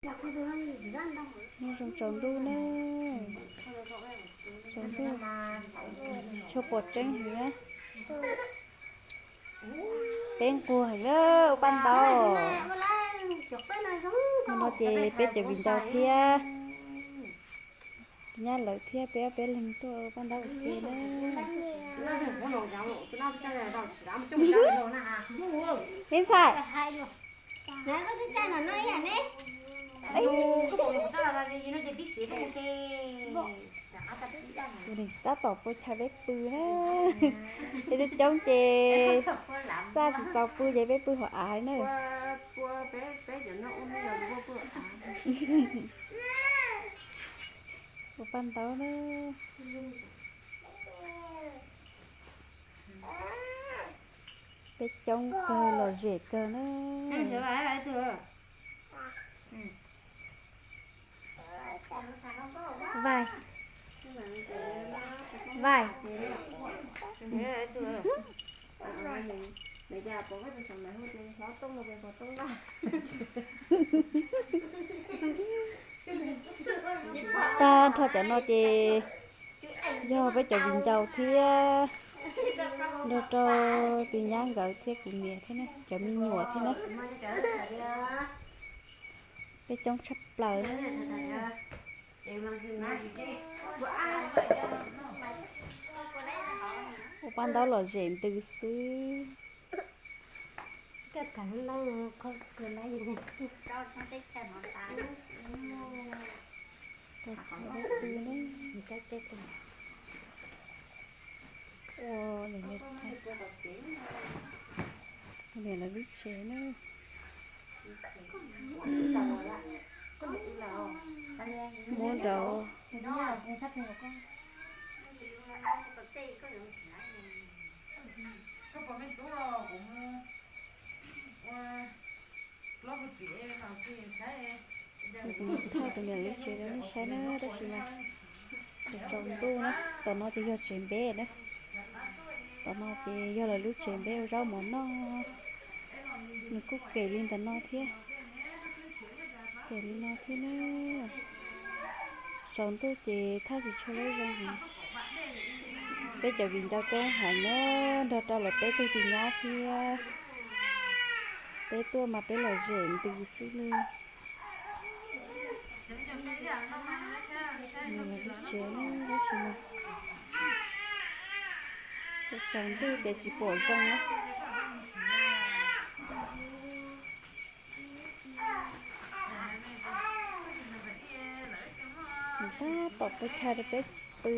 Nyob zoo tsaus ntuj na. Tsaus ntuj, tsis tshua pom tseeb heev na. Peb nquag heev na, ua paj ntaub. Hmo no ces peb cov viv ncaus thiab tus nyab lawv thiab peb ob peb leeg tuaj ua paj ntaub ua ke na. Ib ntxhais, tab tom pua chaw peb pw na. Peb coob coob ces txaj tsis txaus pw ces peb pw hauv av na. Ua paj ntaub na. Peb coob kawg, lom zem kawg na. Vai, vai. Tag nrho cov no ces yog peb cov viv ncaus thiab, nrog rau tus nyab nkawd thiab kuv niam thiab na, cov me nyuam thiab na. Peb coob tshaj plaws. Ua paj ntaub lom zem ntws xwb. Ua niam lawv lub tsev na. Muab nraud. Kuv mus thaij kuv niam lub tsev rau nej saib na, tab sis mas tsaus ntuj na. Tom no ces yog tsev npeb na. Tom no ces yog lawv lub tsev npeb ua zaub mov noj. Nws kuj kem li ntawm no thiab. Kem li no thiab na. Tsaus ntuj ces thaij tsis tshua lub zoo heev. Peb cov viv ncaus coob heev na, nrog rau lawv peb tug tus nyab thiab. Peb tuaj mas peb lom zem ntws xwb li. Lub tsev tab sis mas tsaus ntuj ces tsis pom zoo na. Tab tom pua chaw rau peb pw.